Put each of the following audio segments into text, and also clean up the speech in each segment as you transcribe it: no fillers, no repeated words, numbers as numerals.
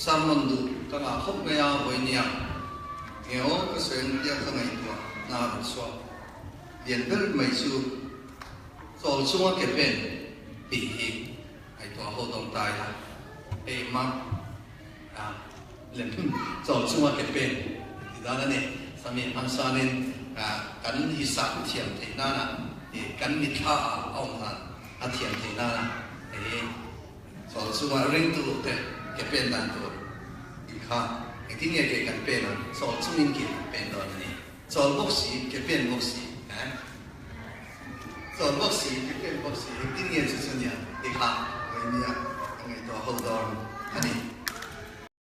Sermon duh ka ngah khawp mai a, vawinia nge aw ka sawi ang tia ka ngaihtuah na a rawn chhuak. Lian ber mai chu chawl chunga ke pen tih hi ngaihtuah ho dawn ta ila, hei Mark a lem chawl chunga ke pen ti dan a ni. Sami hmansanin kan hisap thiam theih nana kan mitthla ah a awm dan a thiam theih nana hei Chawl chunga ringtu te ke pen dan tur tih kha engtin nge ke kan pen ang? Chawl chungin ke kan pen dawn a ni. Chawl bawk si, ke pen bawk si, eh? Chawl bawk si, ke pen bawk si, engtin nge chu chu nia tih kha Vawinia ka ngaihtuah ho dawn a ni.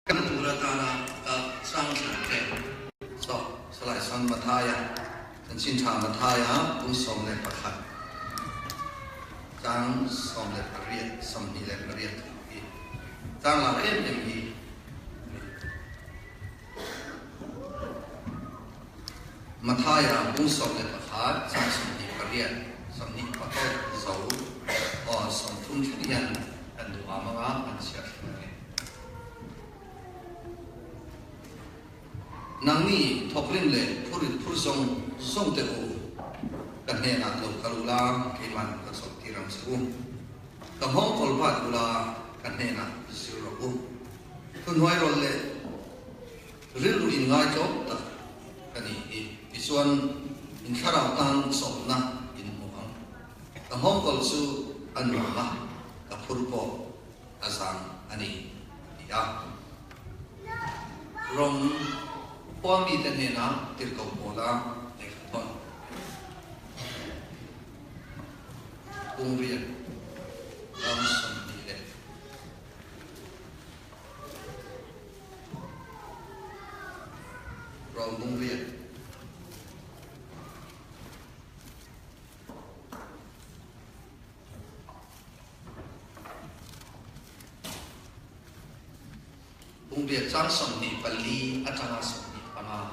Kan tur atana ka chang thlan te saw Salai San Mathaia, Chanchin Tha Mathaia kum 11 chang 18, 28 thu hi chang lar em em hi a ni. Mathaia bung 11 chang 28, 24 zo aw 30 thleng hian kan duh am anga kan chhiar thleng a ni. Nangni thawkrim leh phurit phur zawng zawng te u, ka hnenah lo kal ula keiman ka chawlh tir ang che u. Ka nghawng kawl vat ula ka hnenah zir rawh u. Thuhnuai rawlh leh rilru inngai tlawm tak ka ni hi. Tichuan in thlarau tan chawlhna in hmu ang. Ka nghawng kawl chu a nuam a, ka phur pawh a zang a ni, a ti a. Rom khua mite hnena tirhkoh pawla lehkha thawn Pungriat ram 20 leh Rom Pungriat. Pungriat chang 24 atanga 25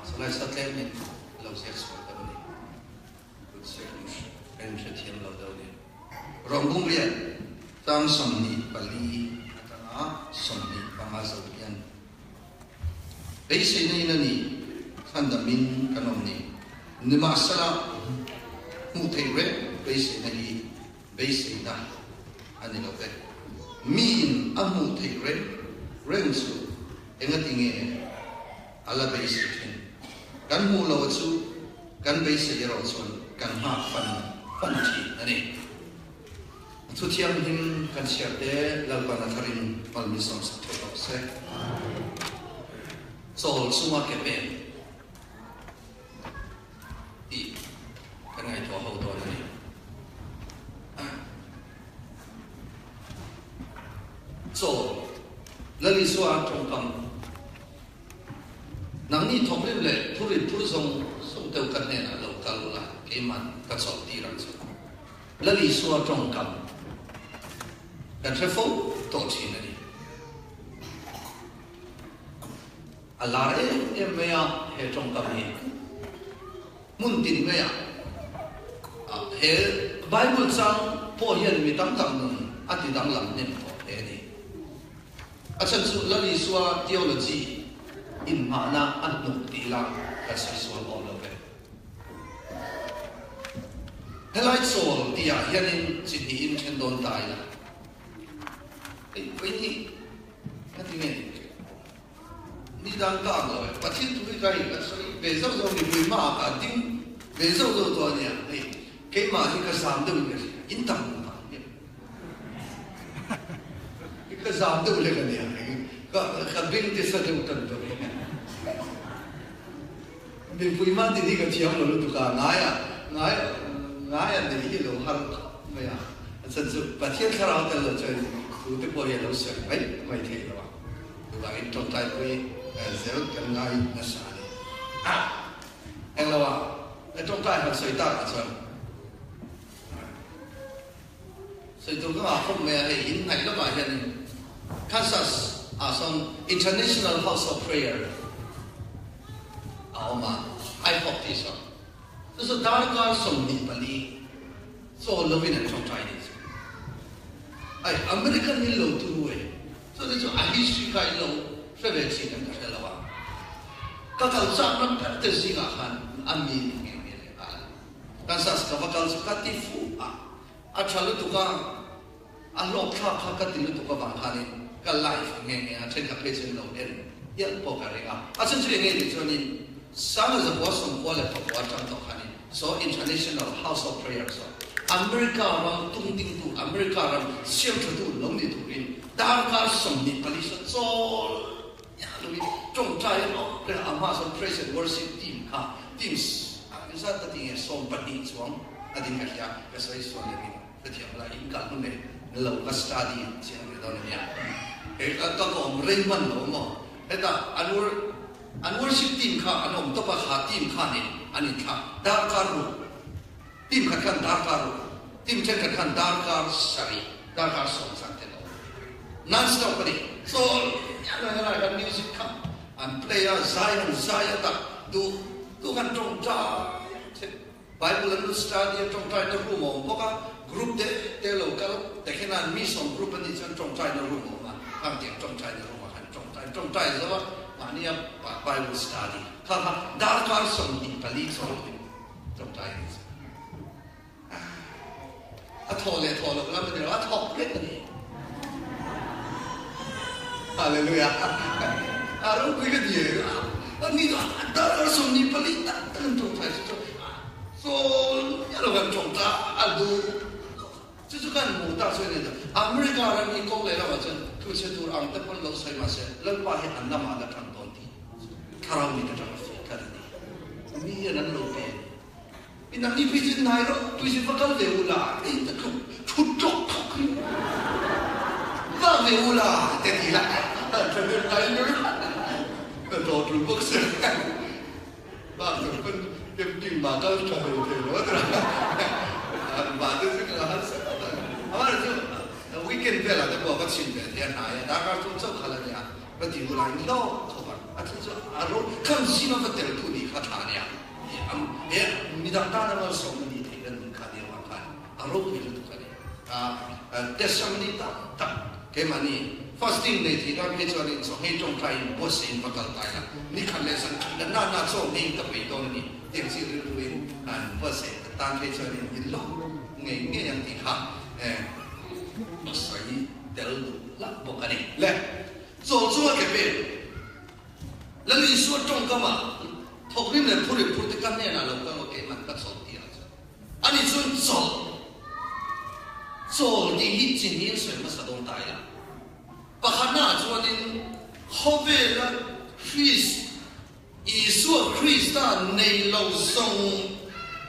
chulai sa tlem in lo ziak sual deuh a ni. Kut ziak in hrethiam lo deuh a ni. Rom pungriat chang 24 atanga 25 zo hian beiseina in a ni chhandamin kan awm ni. Nimahsela hmuh theih reng beiseina hi Beiseina a ni lo ve. Miin a hmuh theih reng reng chu engati nge a la beisei thin? Kan hmuh lo chu kan beisei erawh chuan kan nghak fan fan thin a ni. A thu thianghlim kan chhiar te Lalpan a tharin mal min sawmsak theuh rawh se. Chawl chunga ke pen tih kan ngaihtuah ho dawn a ni. Chaw, Lal Isua tawngkam, Nangni thawkrim leh thurin phur zawng zawng deuh ka hnenah lo kal ula, keiman ka chawlh tir ang che. Lal Isua tawngkam kan hre fo tawh thin a ni. A lar em em mai a he tawngkam hi. Hmun tin mai ah he Bible chang pawh hian mi tam tak nun a ti danglam hnem tawh hle a ni. A chhan chu Lal Isua theology inhmahna a hnuk tih la kan sawi sual awm lo ve. Helai chawl tih ah hianin chi hnihin then dawn ta ila. Hei vawiin hi nga ti nge? Ni dang ka ang lo e. Pathian thu hi ka hei ka sawi ve zauh zauh mipui hmaah ka ding ve zauh zauh tawh a nia. Hei keimah hi ka zam deuhin ka hria. In tam hmuh vang hian ka zam deuh hlek a nia. Ka ka beng te sa deuh tan tawh hi. Mipui hma tin hi ka thiam lo lutuk a, ngaia ngai ngaia nei hi lo har khawp mai a. A chhan chu Pathian thlarau tel lo chuan thu te pawh hi a lo sawi mai mai thei lo a. Chuvangin tawngtaipui zel kan ngai nasa a ni. Englo a, tawngtai han sawi takah chuan sawi tur ka ngah khawp mai a, hei inhnaih lamah hianin Kansas ah sawn International House of Prayer a awm a, IHOP tih sawn. Chu chu darkar 24 chawl lovin an tawngtai nih chu. Ai, American hi lo turu e. Chute chu a history kha in lo. Hre ve chin em ka hre lo a. Ka kal chak ram ber te zingah khan a mi ni nghe nghe leh nghal a. Kansas ka va kal chu ka ti fuh a, a tha lutuk a, a hlawk thlak kha ka ti lutuk avang khanin ka live nghe nghe a, thenkhat phei chuan lo en hial pawh ka ring a. A chhan chu eng nge tih chuanin Sanga Zakua Sawmkua leh Pakua atang tawh khanin saw International House of Prayer saw America ram tungdingtu, America ram siamthatu lo ni turin Darkar 24 sa chawl miah loin tawngtai an awm reng a, a hma chuan praise and worship team kha teams ah engzat ka ti nge 12 chuang a ding ka hria, ka sawi sual leh in hrethiam la in kal hun leh lo ka study chiang ve dawn ania. Hei ka ka awm rei hman lo maw hetah an an worship team kha an awm tawp a, kha team khanin an inthlak darkar ruk Team khat khan darkar ruk, team thenkhat khan darkar sarih, darkar 10 ten a awm. Non stop a ni. Chawl miah lo helai khan music kha an play a, zai an zai a tak duh duh khan tawngtai che. Bible an lo study a, tawngtaina room a awm bawk a, group te te lo kal te khen an mi sawm group an nih chuan tawngtaina room a awm a, khang tiang tawngtaina room ah khan tawngtai tawngtai zo a, mahnia Bible study kha kha darkar 24 chawl a ni. Tawngtai a ni chu. A thawh leh thawh loh lam a ni lo, a thawk reng a ni. Hallelujah. A ropui ka ti e. A ni chu a dar 24 tak tak an tawngtai chu chu chawl miah lo kan tawngtai a duh. Chu chu kan hmuh tak chu a ni ta. America ram hi kawng leh lamah chuan thuchhe tur ang te pawn lo sawi mahse Lalpa hi an lamah la tang dawn tih thlarau mit atanga fiah tlat a ni. Mi hian an lo pe a ni. I nangni phei chu nai rawh, tui chu va kal ve u la, ei ta tluk thut tlawk tlawk hi va ve u la te ti la, thahnem ngai ber ka tlawh tul bawk se. Bak tur pawn camping mah kal tha hlei thei lo a tura mah te chu ka harsa ngawt ang. Amaherawhchu weekend velah te pawh ka chhim ve thei a hnai a, darkar thum chauh khalh a nia, ka ti ula in hlawk khawp ang. A thil chu a ro khan zing a va tel tu nih kha tha a nia, he midang tana malsawmna nih theihna nun kha nia vang khan a ropui lutuk a ni. Testimony tak tak keimahni fasting nei thei tan phei chuanin chawhmei tawngtaiin buatsaih in va kal tai la, ni khat leh zan khat la na na chawhmei in ka peih dawn a ni tiang chi rilruin an buatsaih tan phei chuanin in lawk ngei ngei ang tih kha a sawi tel duh hlauh bawk a ni. Le chaw chunga ke pen Lal Isua tawngkama thawkrim leh phurip phur te ka hnenah lo kal aw keimah ka chawlh tih ah chuan Ani chuan chawlh, chawl tih hi chi hnih an sawi hmasa dawn ta ila. Pakhatnaah chuanin khawvela Christ, Isua Krista nei lo zawng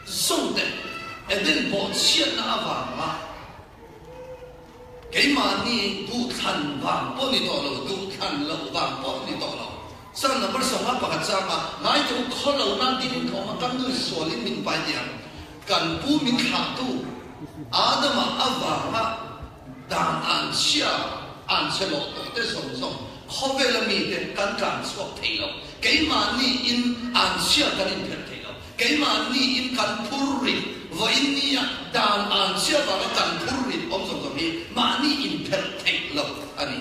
zawng te Eden bawhchhiatna avanga keimahni duhthlan vang pawh ni tawh lo, duhthlan loh vang pawh ni tawh lo. Psalm number 51 changa ngaite u khaw lo nan ding in ka awm a, kan nu sualin min pai tih ang. Kan pu min thlahtu Adama avanga dan an chhia an chhe lawh tawh te zawng zawng khawvela mite kan tlan chhuak thei lo. Keimahni in an chhia kan inphelh thei lo. Keimahni in kan phur rit vawiin nia dan an chhia vanga kan phur rit awm zawng zawng hi mahni inphelh theih loh a ni.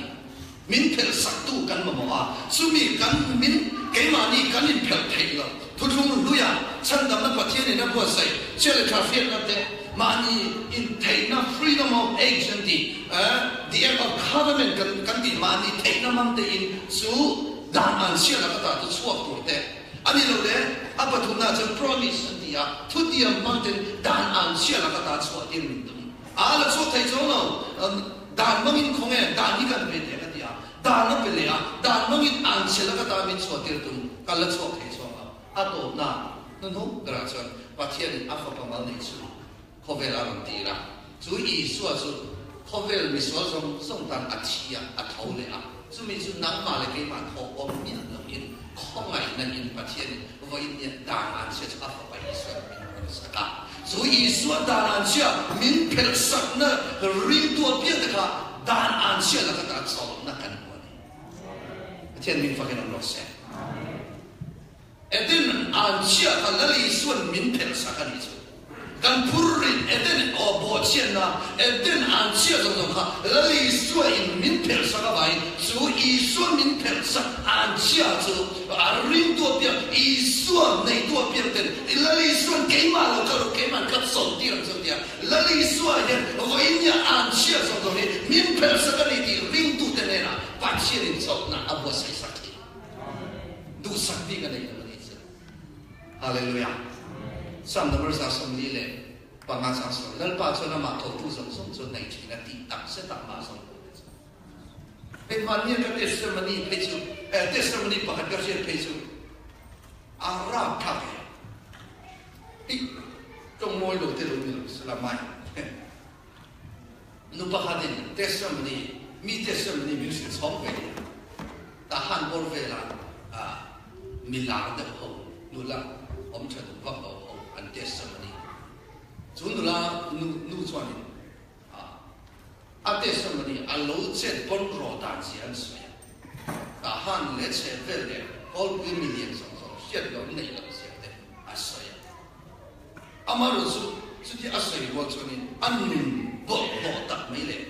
Min phelh saktu kan mamawh a, chumi kan min keimahni kan inphelh theih loh thuthlung hluia chhandamna Pathianin a buatsaih chhia leh tha hriatna te, mahni intheihna freedom of action tih the act of covenant kan kan tih mahni theihna hmang te in chu dan an chhia laka ta chu chhuak tur te a ni lo le. A pathumna chuan promise an ti a, thutiam hmang ten dan an chhia laka ta chhuah tir min tum. A la chhuak thei chuang lo. Dan hmangin khaw nge dan hi kan ve teh ka ti a, dan a pe leh a, dan hmangin an chhe laka ta min chhuah tir tum kan la chhuak thei chuang lo. A tawpna hnuhnung berah chuan Pathianin a fapa mal nei chu khawvel a rawn tir a, chu Isua chu khawvel misual zawng zawng tan a thi a, a tho leh a, chumi chu nangmah leh keimah thawh awm miah loin khawngaihna in Pathianin vawiin nia dan an chhia chu a fapa Isua min rawn sak a. Chu Isua dan an chhia min phelh sakna ringtu apiang te kha dan an chhia laka ta chawlhna kan hmu a ni. Pathian min fakin awm rawh se. Eden an chhia kha Lal Isuan min phelh sak a nih chu. Kan phurrit Eden aw bawhchhiatna, Eden an chhia zawng zawng kha Lal Isua in min phelh sak avangin chu Isua min phelh sak an chhia chu a ringtu apiang, Isua neitu apiang ten Lal Isua'n keimah lo kal rawh, keima'n ka chawlh tir ang chu a ti a. Lal Isua hian vawinia an chhia zawng zawng hi min phelh sak a ni tih ringtute hnenah Pathianin chawlhna a buatsaih sak hi duhsak bik a nei lo a ni chu. Hallelujah. Psalm number 145 chang sawi, Lalpa chuan amah kotu zawng zawng chu nei thin a tih tak zet ah mah zawng tu te chu. Hei hmannia ka testimony phei chu, eh testimony pakhat ka hriat phei chu a rapthlak e. I tawng mawi lo te lo ni lo sela mai. Nu pakhatin testimony, mi testimony min hrilh chhawng ve nia. Tahan bawr vela mi lar deuh ho, nula awm tha duh vak lo ho an testimony. Chu nula nu nu chuanin a testimony a lo chet pawn rawh dan zia an sawi a. Tahan leh chheh vel leh Kawlpui milian zawng zawng hriat loh neih loh zia te a sawi a. Amaherawhchu, chuti a sawi rual chuanin a nun bawlhhlawh tak mai leh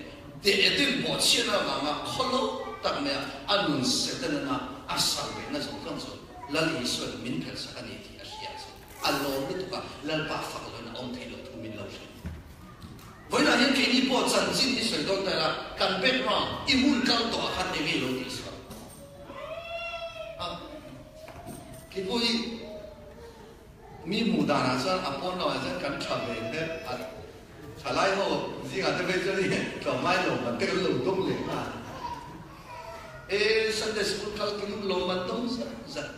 Eden bawhchhiatna avanga khawlo tak maia a nun Setana a sal rehna zawng zawng chu Lal Isua'n min phelhsak a ni tih a hria chu a lawm lutuk a, Lalpa fak loin a awm theih loh thu min lo hrilh. Vawiinah hian keini pawh chanchin hi sawi dawn ta ila, kan background i hun kal tawh ah khan eng nge lo tih sual a, keipawh hi Mi hmuh danah chuan a pawn lamah chuan kan tha ve hle a, thalai ho zingah te phei chuan i tlawmngai lawmman te kan lo dawng leh nghal a. E Sunday school kal tum lawmman dawng zat zat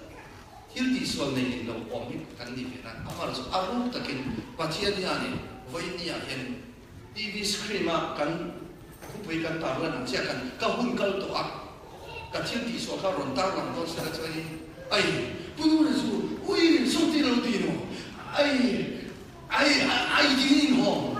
thil tihsual nei in lo awm hi kan ni ve nan amaherawhchu a ruk takin Pathian hianin vawinia hian TV screen a kan khupui kan tarlan ang chiah khan ka hun kal tawh a, ka thil tihsual kha rawn tarlang dawn sela chuanin ai Pu Nuna chu ui sawti lo ti maw ai ai ai ding in hawng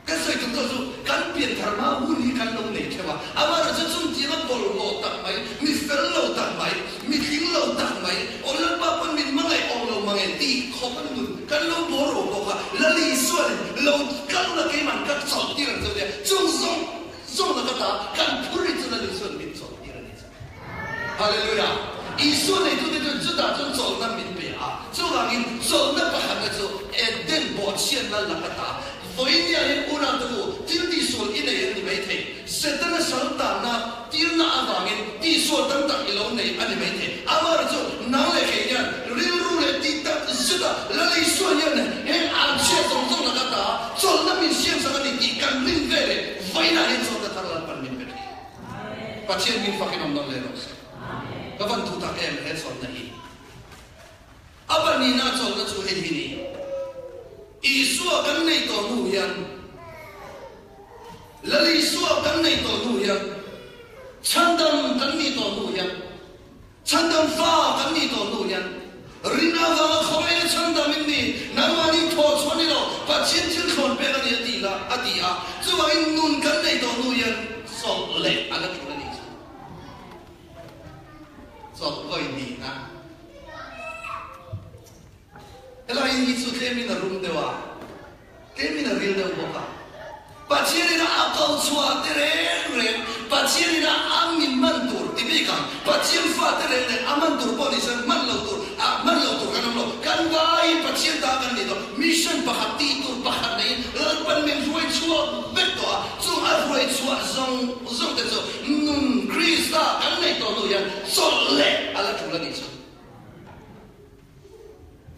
Ka sawi tum tawh chu kan pianthar hma hun hi kan lo nei theuh a, amaherawhchu chu chungtianga bawlhhlawh tak mai, mi fel lo tak mai, mi tling lo tak mai, aw Lalpa pawn min hmangaih awm lo mange tih khawp an nun kan lo bawr ro bawk a, Lal Isuanin lo kal la keiman ka chawlh tir ang cheu nia, chung zawng zawng la ka ta kan phur hi chu Lal Isuain min chawlh tir a ni chu. Hallelujah! Isua neitute chuan chutah chuan chawlhna min pe a, chuvangin chawlhna pakhatna chu Eden bawhchhiatna laka ta Vawinia hian unau te u, thil tihsual i nei an ni maithei. Setana sal tanna tirna avangin tihsual tam tak i lo nei a ni maithei. Amaherawhchu chu nang leh kei hian rilru leh tih tak zeta Lal Isua hian heng an chhiat zawng zawng laka ta chawlhna min siamsak a ni tih kan rin ve leh vawiinah hian chawlhna thar Lalpan min pe thin. Pathian min fakin awm nawn leh rawh se. Ka van duh tak em he chawlhna hi. A pahnihna chawlhna chu hei hi ni, Isua kan nei tawh hnu hian, Lal Isua kan nei tawh hnu hian, chhandam kan nih tawh hnu hian, chhandam fa kan nih tawh hnu hian, rin avanga khawngaihna chhandam in ni, nangmahni thawh chhuah ni lo, Pathian thil thlawn pek a ni a ti la, a ti a. Chuvangin nun kan nei tawh hnu hian chawlh leh a la tul a nih chu. Chawlh vawi nihna. Helai hi chu tlemin a rum deuh a, tlemin a ril deuh bawk a. Pathianin a ko chhuah te reng reng, Pathianin a a min man tur ti bik ang, Pathian fa te reng reng a man tur pawh ni chuan man lo tur, a man lo tur kan awm lo. Kan vaiin Pathian ta kan ni tawh, mission pakhat tih tur pakhat neiin Lalpan min hruai chhuak vek tawh a, chung a hruai chhuah zawng zawng te chu nun Krista kan nei tawh hnu hian chawlh leh a la tul a nih chu.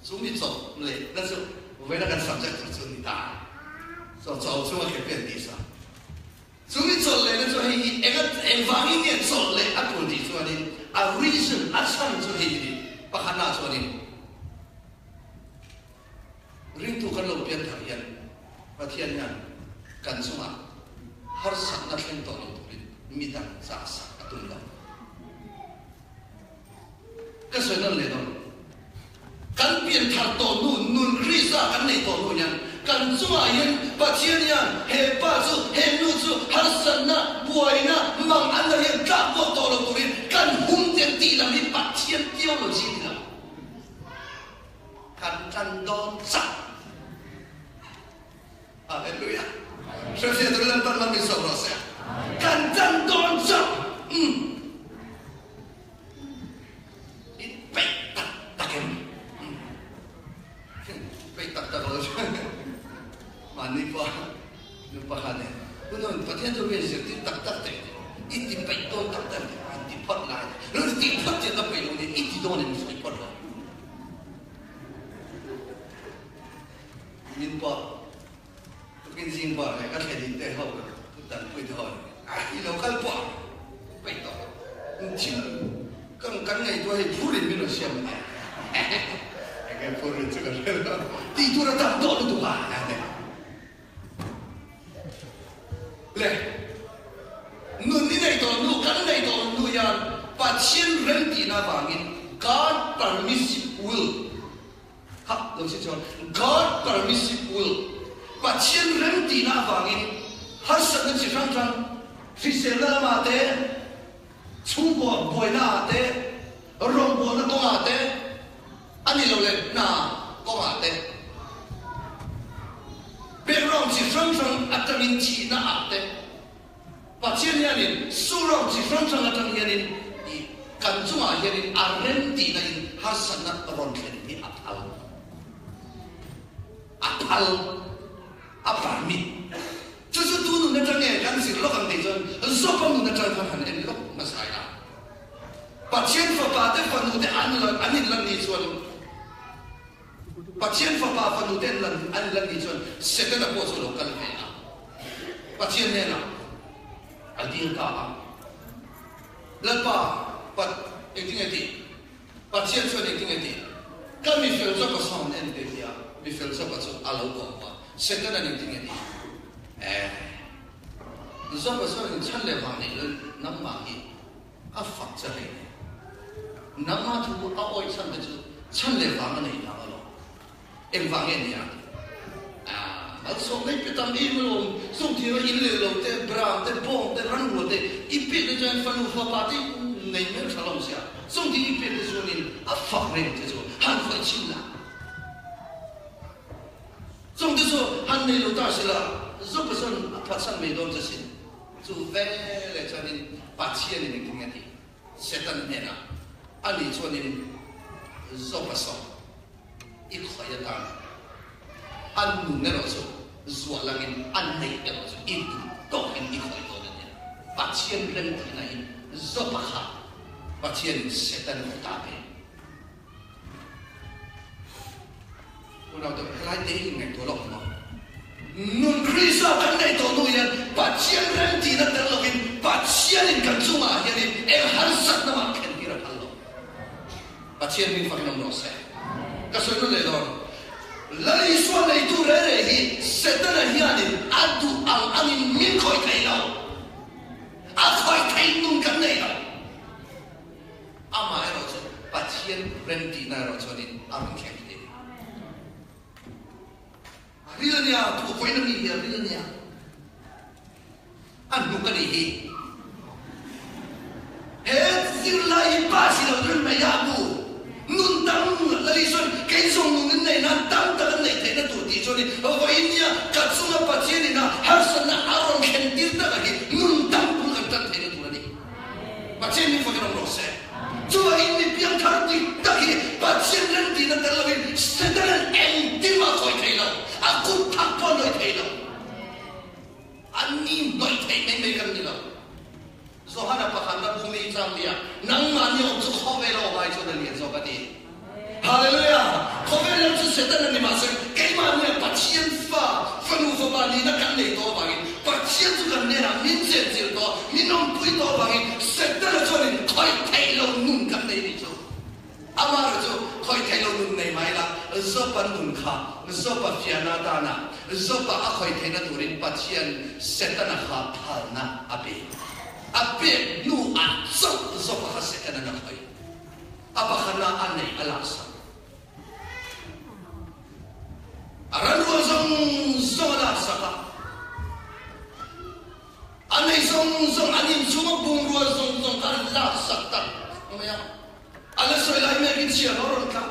Chu mi chawlh leh na chu vawiina kan subject tur chu a ni ta. Chaw chaw chu a kep en tih sa. Chu mi chawlh leh na chu hei hi eng engvangin nge chawlh leh a tul tih chuanin a reason, a chhan chu hei hi ni. Pakhatnaah chuanin ringtu kan lo pian thar hian Pathian hian kan chungah harsatna thleng tawh lo turin midang chahsak a tum lo. Ka sawi nawn leh dawn. Kan pian thar tawh hnu, nun Krista kan nei tawh hnu hian kan chungah hian Pathian hian he pa chu, he nu chu harsatna, buaina, mang an la hian tlak buak tawh lo turin kan hum ten tih lam hi Pathian theology ni lo. chan dawn chauh. Hallelujah. Hrefiah turin Lalpan man min sawm rawh se. Kan chan dawn chauh. Umm. I peih tak tak em? Umm. Peih tak tak lo chuan mahni pawh nu pakhat in Hunun Pathian chu mi zirtir tak tak teh teh i ti peih dawn tak tak teh an ti phawt lai lo ti phawt chiah ka peih lo nia i ti dawn em sawi phawt lo. Min pawh tukin zing pawh leh ka thlen in te ho ka dan pui te ho a i lo kal pawh peih tawh lo thil kan kan ngaihtuah hei phur in min rawn siam a nia enge phur in chu ka hre lo tih tur a tam tawh lutuk a le nun i nei tawh nu kan nei tawh nu hian Pathian remtihna avangin God permissive will Kha lo si chuan God permissive will, Pathian remtihna avangin harsatna chi hrang hrang, hriselna lamah te, chhungkaw buaina ah te, rawngbawlna kawngah te, a ni lo leh hna kawngah te, background chi hrang hrang atangin thihna ah te, Pathian hianin suram chi hrang hrang atang hianin i kan chungah hianin a rem tihna in harsatna rawn thlen hi a phal. A phal. A permit. Chu chu tu nun atang nge kan zir lawk ang tih chuan Zopa nun atang khan han en lawk hmasa ila. Pathian fapa te fanu te an an inlan ni chuan Pathian fapa fanu te an lan an lan ni chuan Setana pawh chu a lo kal ve a. Pathian hnenah a dil ta a, Lalpa, Pat, engtinge tih? Pathian chuan engtinge tih? Ka mifel zawka sawn en te tia mifel zawka chu a lo kawm a, Setana'n engtinge tih? Eh, zawka chuan inchhan leh vang neih lo nangmah hi a fak che hlei nen. Nangmah thu a awih chhan te chu chhan leh vang a nei nang alawm. Engvang nge nia? Ah, malsawm mai pe tam em alawm. Chungthing a in leh lo te, bram te, bawng te, ranrual te i pek te chuan fanu fapa te nei hmel tha lo sia. Chungthing i pek te chuanin a fak reng che chu han khawih chhin la. Chungte chu han nei lo ta sela, Zopa chuan a phatsan mai dawn che sin. Chu veleh chuanin Pathianin engtin nge a tih? Satan hnenah ani chuanin Zopa sawm i khawih atan an nun erawh chu zuah langin an neih erawh chu i duh tawkin i khawih dawn a nia. Pathian remtihna in Zopa kha Pathianin Satan kut ah pe. Unau te helai te hi inngaihtuah lawk ang aw. Nun Krista kan neih tawh hnu hian Pathian remtihna tel lovin Pathianin kan chungah hianin eng harsatna mah thlen tir a phal lo. Pathian min fakin awm rawh se. Ka sawi nawn leh dawn. Lal Isua neitu reh reh hi Setana hianin a duh ang angin min khawih thei lo. A khawih thei nun kan nei lo. Amah erawh chu Pathian remtihna erawh chuanin a rawn thleng thei. A ril a nia, thuhawina mi hi a ril a nia. A hnuk a nih hi. He zirlai hi pa si lo chuan hmeiah a bu. Nun tam Lali chuan kei zawng nun in nei nan tam tak an neih theihna tur tih chuanin vawiin nia ka chunga Pathian ina harsatna a rawn thlen tir tak a hi nun tam bul kan tan theihna tur a ni. Pathian min fakin awm rawh se. Chuvangin mi piangthar dik tak hi Pathian remtihna tel loin Satan-a'n engtin mah a khawi thei lo, a kut thak pawh a hnawih thei lo. A ni hnawih theih mai mai kan ni lo. Johana pakhatna bu mi chang nia, Nangmah ni awm chu khawvel a awm ai chuan a lian zawk a ti. Hallelujah! Khawvel lam chu Satan a ni mahse keimah nia Pathian fa, fanu fapa nihna kan nei tawh avangin Pathian chu kan hnenah min chenchilh tawh, min awmpui tawh avangin Setana chuanin khawih theih lo nun kan nei nih chu. Amaherawh chu khawih theih lo nun nei mai la, Job-a nun kha Job-a fiahna atana Job-a a khawih theihna turin Pathian Setana kha phalna a pe. A pek hnuah chauh Job-a kha Setana'n a khawih. A pakhatna a neih a laksak. A ranrual zawng zawng a laksak a. A neih zawng zawng, an inchhunga bungrua zawng zawng kha an laksak tak mai a. A la sawi lai mekin chhiar a rawn tla.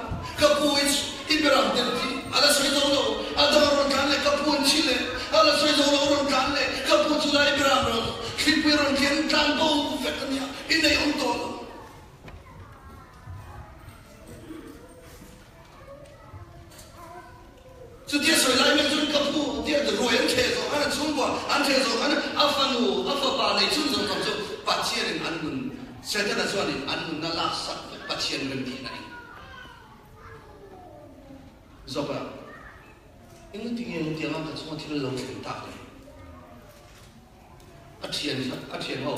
Ka pu i i beram tel thi. A la sawi zo lo, a dang a rawn tlan leh ka pu an chhi leh, a la sawi zo lo a rawn tlan leh ka pu chu lai berah rawn thlipui a rawn tlian tlan bo vek a nia, i nei awm tawh lo. Chutia sawi lai mek chuan ka pu tia ruai an thleh zawh khan an chhungkua an thleh zawh khan a fanu a fapa nei chhun zawng zawng chu Pathianin an nun Setana chuanin an nunna laksak vek Pathian remtihna a ni. Zawk a, Engati nge hetianga ka chunga thil lo thleng tak le? A thian a thian ho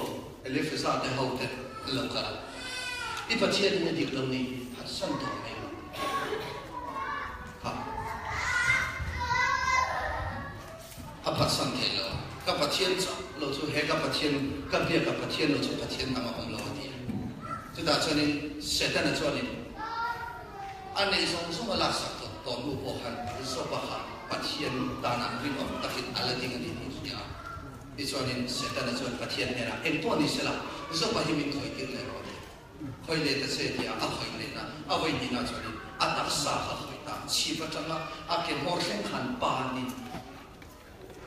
Elifeza te ho te an lo kal a, I Pathian in a dik lo nih hi phatsan tawh mai ang kha a phatsan theih lo a, ka Pathian chauh lo chu he ka Pathian ka biak a Pathian lo chu Pathian dang a awm lo a ti a. Chutah chuanin Setana chuanin A neih zawng zawng a laksak tawh tawh hnu pawh khan Zopa kha Pathian tanah rinawm takin a la ding a ni tih hria a. Tichuanin Setana chuan Pathian hnenah, Eng pawh ni sela, Zopa hi min khawih tir leh rawh a ti. Khawih leh ta che tia a khawih lehna a vawi hnihna chuanin a taksa kha khawih ta chhip atanga a ke hmawr thleng khan panin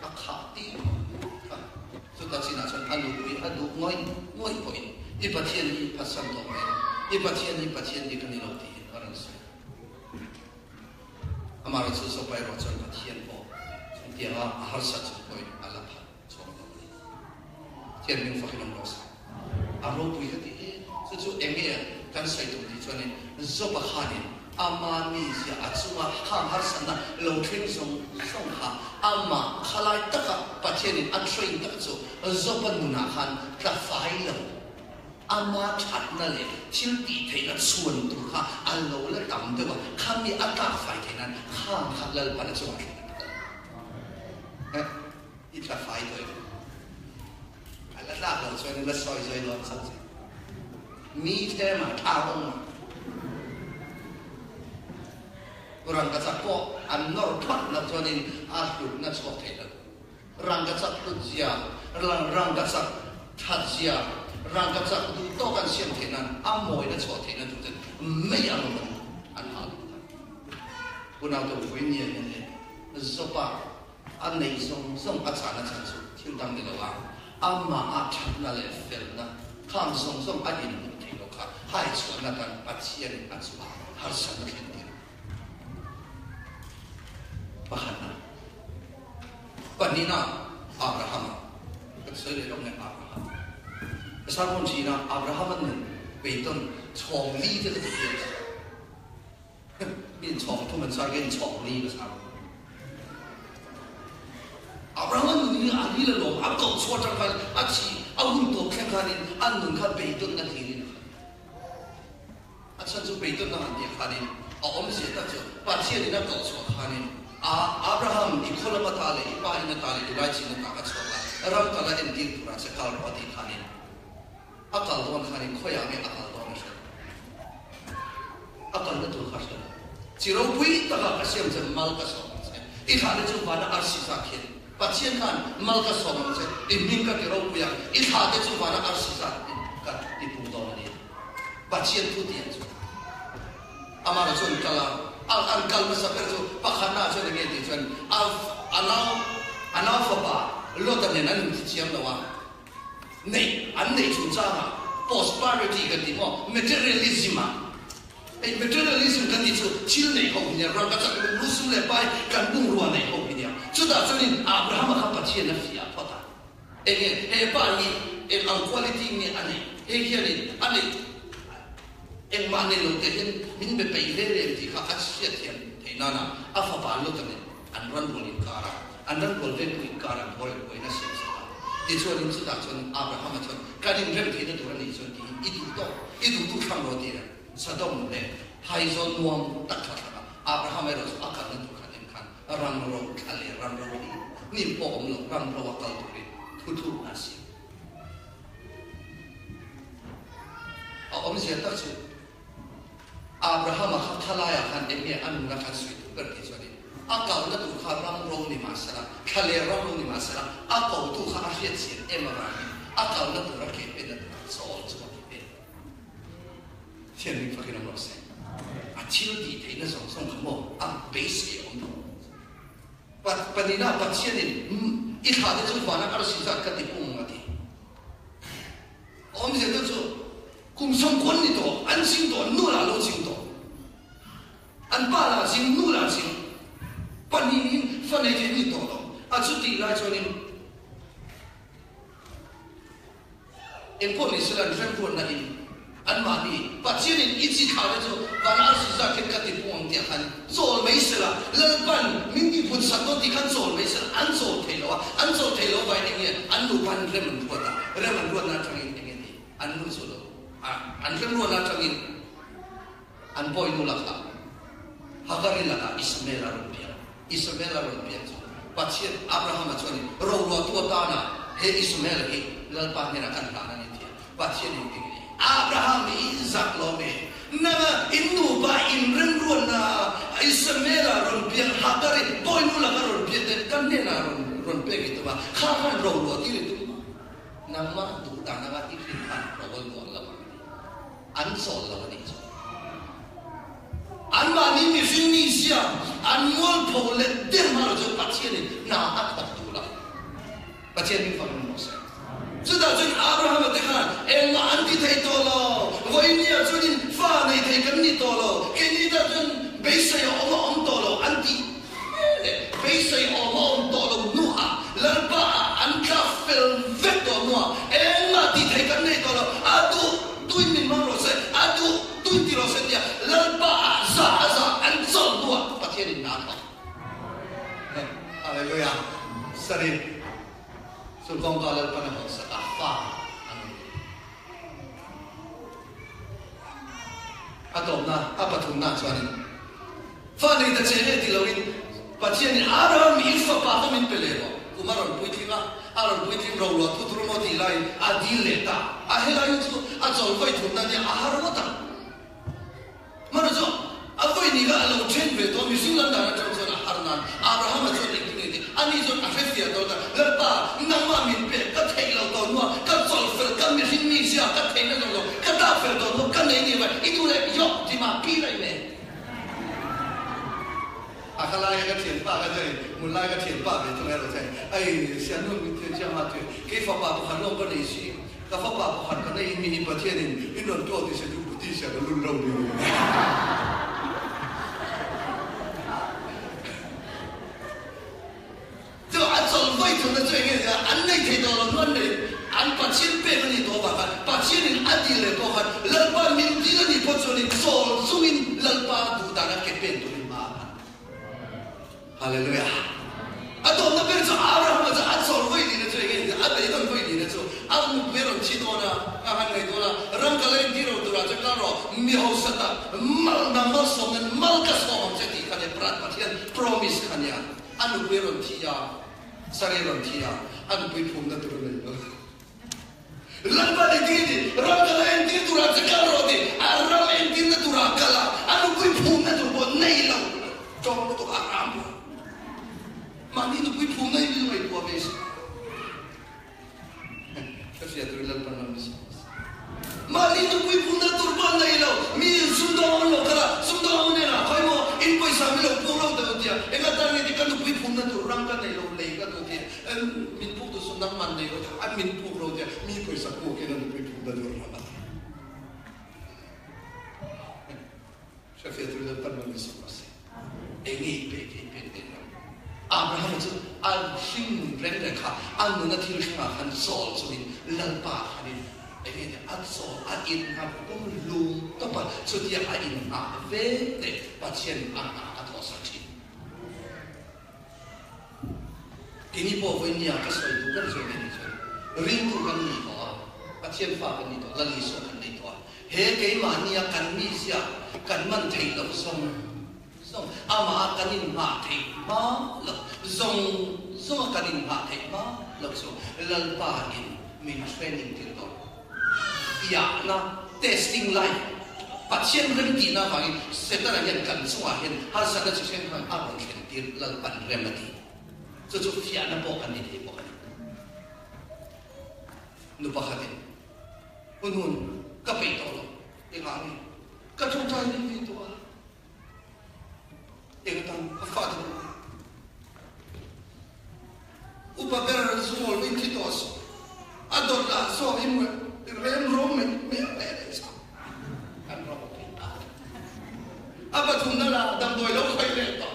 a khah tir kha. Chuta chinah chuan a nupui a duh ngawih ngawih pawhin i Pathian hi phatsan tawh mai lo, i Pathian hi Pathian dik a ni lo tiin a rawn sawi. Amaherawhchu chu Zopa erawh chuan Pathian pawh chungtianga a harsat chung pawhin a la phat chuang lo a ni. Pathian hming fakin awm rawh se. A ropui ka ti em? Chu chu eng nge kan sawi tum tih chuanin Zopa khanin ama mizia a chunga khang harsatna lo thleng zawng zawng kha amah khalai taka Pathianin a train tak chu Zopa nunah khan tla fai lo, ama thatna leh thil tih theihna chhuan tur kha a lo la tam deuh a, khami a tlak fai theih nan khang kha Lalpan a chungah thleng a ti ta. I tla fai tawh em? A la tlak lo chuan la sawi zawi dawn chauh che. Mi tlem ah tha awm ah. Rangkachak pawh an nawr phawt loh chuanin a hlutna chhuak thei lo. Rangkachak hlut zia, rangkachak that zia, rangkachak duh tawk an siam theih nan a mawina chhuah theihna tur chu mei ang awm an hal duh ta. Unau te vawiin ni ah hian le Zopa A neih zawng zawng a chahna chhan chu thil dang ni lo a, amah a thatna leh felna khang zawng zawng a inhmuh theih loh kha hai chhuahna tan Pathianin a chhuah harsatna thlen tir pakhatna pahnihna Abrahama kan sawi leh lawk nge Abraham ka sermon thin a Abrahama nun beidawng chhawng li te ka ti hian Mi inchhawng thum an sar kei inchhawng li ka sar. Abraham nun hi a ril alawm, a koh chhuah atang khan a thi a hun tawp thleng khanin a nun kha beidawnna hlirin a khat. A chhan chu beidawnna han tih khanin a awmzia tak chu Pathianin a koh chhuah khanin a Abraham i khaw lama ta leh i pa in ata leh i laichin ata ka chhuak a, ram kal a entir turah che kal rawh a tih khanin A kal dawn khanin khawiah nge a kal dawn a hre lo. A kalna tur kha a hre lo. Chi ropui takah ka siam che, mal ka sawm ang che. I thlahte chu vana arsi zat hian Pathian khan mal ka sawm ang che, i hming ka ti ropui ang, i thlahte chu vana arsi zat in ka ti pung dawn a ni. Pathian thu tih ang chu. Amah chuan kal a, an kal hmasa ber chu pakhatnaah chuan enge tih chuan a a nau a nau fapa Lota nen an inti chiang lo a. Neih an neih chungchangah prosperity kan tih maw, materialism ah hei materialism kan tih chu thil neih ho hi nia, rangka chak lung lusum leh pai kan bungrua neih ho hi nia. Chutah chuanin Abrahama kha Pathian a fiah phawt a, enge he pa hi eng ang quality nge a neih, hei hianin a neih engmah nei lo te hian min be peih hle reng tih kha a hriatthiam theih nana a fapa Lota nen an ranrual inkar a, an ranrual vengtu inkar an haw leh buaina siam sak a. Tichuanin chutah chuan Abrahama chuan, Kan inrem theihna tur a nih chuan tiin i duh tawk, i duh duh thlang rawh tia Sodom leh phaizawl nuam tak kha thlak a. Abrahama erawh chu a kalna tur khan en khan ramro thla leh ramro hi hnim pawh awm lo, ramro a kal turin thuthlukna a siam. A awmzia tak chu Abrahama kha thalaiah khan eng nge a nuna khan sawi duh ber tih chuanin a kalna tur kha ram ro ni mah sela, thla leh ram ro ni mah sela, a kotu kha a hriat chian em avangin a kalna tur a ke penna turah chawl chu a ke pen. Thianghlim fakin awm rawh se. thil tih theihna zawng zawng kha maw a beisei a awm lo. Panina Pathianin i thlah te chu vana arsi zat ka ti pung a ti. Awmzia te chu kum sawmkuan ni tawh, an ching tawh, nu lah lo ching tawh. An pa lah ching, nu lah ching. Paninin fa nei thei ni tawh lo. A chutih lai chuanin Engpawh ni sela an hremruatna in anmahni Pathianin i chi thla te chu van arsi zat hian ka ti pung ang tih khan chawl mai sela, Lalpan min ti phun sak dawn tih khan chawl mai sela, an chawl thei lo a, an chawl thei lo vaiin eng nge an nupa in rem an ruat a, rem an ruatna atangin eng nge ni an nu chu lo a, an remruatna atangin an bawinu lakah Hagari lakah Ismael a rawn piang. Ismael a rawn pian chu Pathian Abrahama chuanin roruahtu atana he Ismael hi Lalpa hnenah kan hlan a ni tia Pathianin eng nge Abraham hi i zak lo me? Nanga in nupa in remruatna Ismael a rawn pian Hagari bawinu laka rawn pian te ka hnenah rawn rawn pek i tum a, kha khan roruah tir i tum a, nangmah duh dan anga i hrin khan ro a luah lo ang a ti. An chawl lo a nih chu. Anmahni mihring ni sia an mualpho leh der hma lo chuan Pathianin hna a thawk duh lo. Pathian min fak emaw se. Chutah chuan Abrahama te khan engmah an ti thei tawh lo. Vawinia chuanin fa nei thei kan ni tawh lo. Keini tah chuan beisei a awm a awm tawh lo an tih leh beisei awm a awm tawh lo hnuah Lalpa ah an tla fel vek tawh hnuah engmah tih thei kan nei tawh lo. A duh tuin min hmang rawh se, a duh tuin ti rawh se tia Lalpa ah za a za an chawlh hnuah Pathian in hna a thawk. Hallelujah! Sarih chu kawngka Lalpan a hawnsak a, fa an awm lo. A tawpna, a pathumna chuanin fa nei ta che nge ti loin Pathianin Abraham i fapa kha min pe leh rawh. Kum a rawn puitling a, a rawn puitling ro luah thu thur maw tih laiin a dil leh ta. A helai chu a chawl vawi thumna nia a har ngawt ang. Hmanah chu a vawi ni kha a lo then ve tawh a, mihring lam dan atang chuan a har nan Abrahama chuan engtin nge tih ani chuan a hrefiah dawn ta, Lalpa, nangmah min pek ka theih lo tawh hnua, ka chawl fel, ka mihring mi zia ka theihna zawng zawng ka dah fel tawh hnua, ka nei ni vai, i duh leh yawk ti mah pi laih me. A ka laia ka thianpa ka chuan hmun lai ka thianpa ve thung erawh chuan ai siamnu min thian chiang a chuan kei fapa pakhat lawng ka nei si ka fapa pakhat ka nei in mi hi Pathianin in rawn tuak ti se chu buti siam a lun lo ni Chu a chawlh vawi thunna chu enge nia an nei thei tawh lo hnu an nei an Pathian pek a nih tawh avang khan Pathianin a dil leh pawh khan Lalpa min dil a nih pawh chuanin chawl chungin Lalpa duh dana ke pen turin hma a khat. Hallelujah. A tawpna ber chu Abrahama chu a chawlh vawi nihna chu enge nia a beidawn vawi nihna chu a nupui a rawn thi dawn a, a han ngaih dawn a, ram ka la intir lo turah chuan kal rawh mi hausa tak mal nang malsawm nan mal ka sawm ang che tih kha nia Pathian promise kha nia. A nupui a rawn thi a, Sari a rawn thi a, a nupui phumna tur a nei lo. Lalpa nih ti ti, ram ka la entir turah che kal rawh ti, a ram entirna turah a kal a, a nupui phumna tur pawh nei lo. Tawng lutuk a ram lo. Mahni nupui phumna hi min ngaihtuah ve si. Ka hria turin Lalpan ram ni si. Mahni nupui phumna tur pawh an nei lo, mi in sumdawng an lo kal a, sumdawng an hnenah khawi maw in pawisa min lo puk lo deuh tia, enga tan nge ti ka nupui phumna tur ram ka nei lo lei ka duh tia, min puk duh suh nang man nei lo tia, an min puk lo tia, mi pawisa pukin a nupui phumna tur ram a nei. Hrefiah tur Lalpan rawn in sak rawh se. Eng nge i pek i pek leh lo? Abrahama chu a hring nun reng reng kha a nuna thil hrangah khan chawl chungin Lalpa khanin eng nge a chawl a innghat pum lum tawp a, chutia a inngah ve leh Pathianin a hna a thawhsak thin. Keini pawh vawinia ka sawi duh ber chu enge ni chuan ringtu kan ni tawh a, Pathian fa kan ni tawh, Lal Isua kan nei tawh a, he keimahnia kan mizia kan man theih loh zawng zawng, amah a kan inhmah theih hma loh zawng zawng a kan inhmah theih hma loh chu Lalpa in min training tir dawn. Fiahna, testing life, Pathian remtihna avangin Setana hian kan chungah hian harsatna chi hreng hrang a rawn thlen tir Lalpan rem a ti. Chu chu fiahna pawh kan ni thei bawk a ni. Nu pakhatin, Hun hun, ka peih tawh lo, engah nge? Ka tawngtai ring ve tawh a. la saw i mu rem rawm mai mai mai leh sa an rawm thei ta. A pathumna la damdawi lo khawih leh tawh.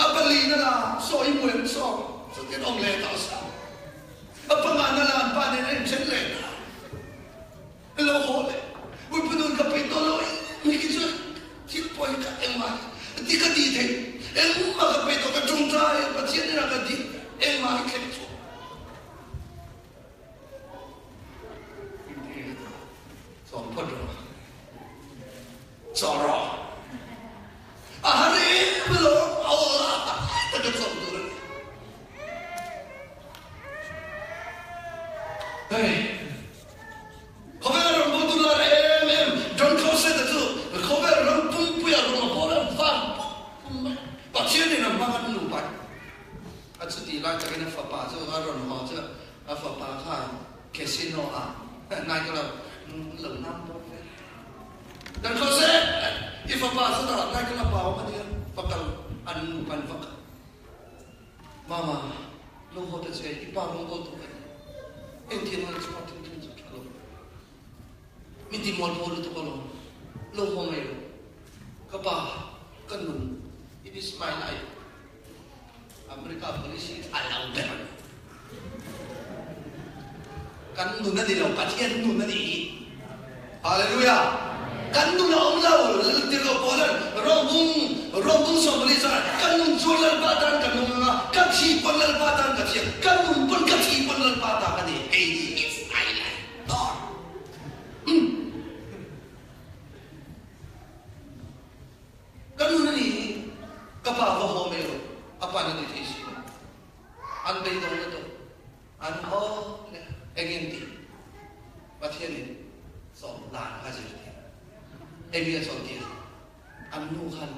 A palina la saw i mu em saw chutin awm leh tawh sa. A pangana la an pa nen a inthen leh ta. Lo haw leh ui punun ka peih tawh lo mi khi chu thil pawh hi ka engmah ti ka ti thei engmah ka peih tawh ka tawngtai Pathian ina ka dil engmah hi thleng chhuak Chawm phawt rawh chaw rawh a har em alawm a aw la taka chawm tur a ni. Hei Khawvel ram bo tur lar em em John Cosette chu khawvel ram pumpuia rawng a pawl an van pum pum mai. Pathianin a hmang an nu pai. A chuti lai takin a fapa chu a rawn haw chu a fapa kha casino ah nai ka lo lo nam bawk ve. John Cosette i fapa chu tah nai ka la pau a nia va kal an nu pan va kal. Mama, lo haw ta che, i pa rawngbawl tur ka ni. Engtin nge chhuak thung thung chu tha lo. Min ti mualpho lutuk alawm, lo haw mai rawh. Ka pa, ka nun, it is my life. America policy a lo ber a ni. Kan nun a ni lo, Pathian nun a ni hi. Hallelujah! Kan nun a awm lo, Tirhkoh Paula'n Rawng Rawng 14 chuan kan nun chuan Lalpa tan ka nung ang a, ka thi pawn Lalpa tan ka thi ang, ka nun pawn ka thi pawn Lalpa ta ka ni, kei ni it's my life Lord. Umm. Ka nun a ni hi, ka pa va haw mai rawh, a pa'n a ti thei si lo. An beidawng na tawh. An haw leh engin tih Pathianin chawlh dan a zirtir. Eng nge chawlhtir? An nu khan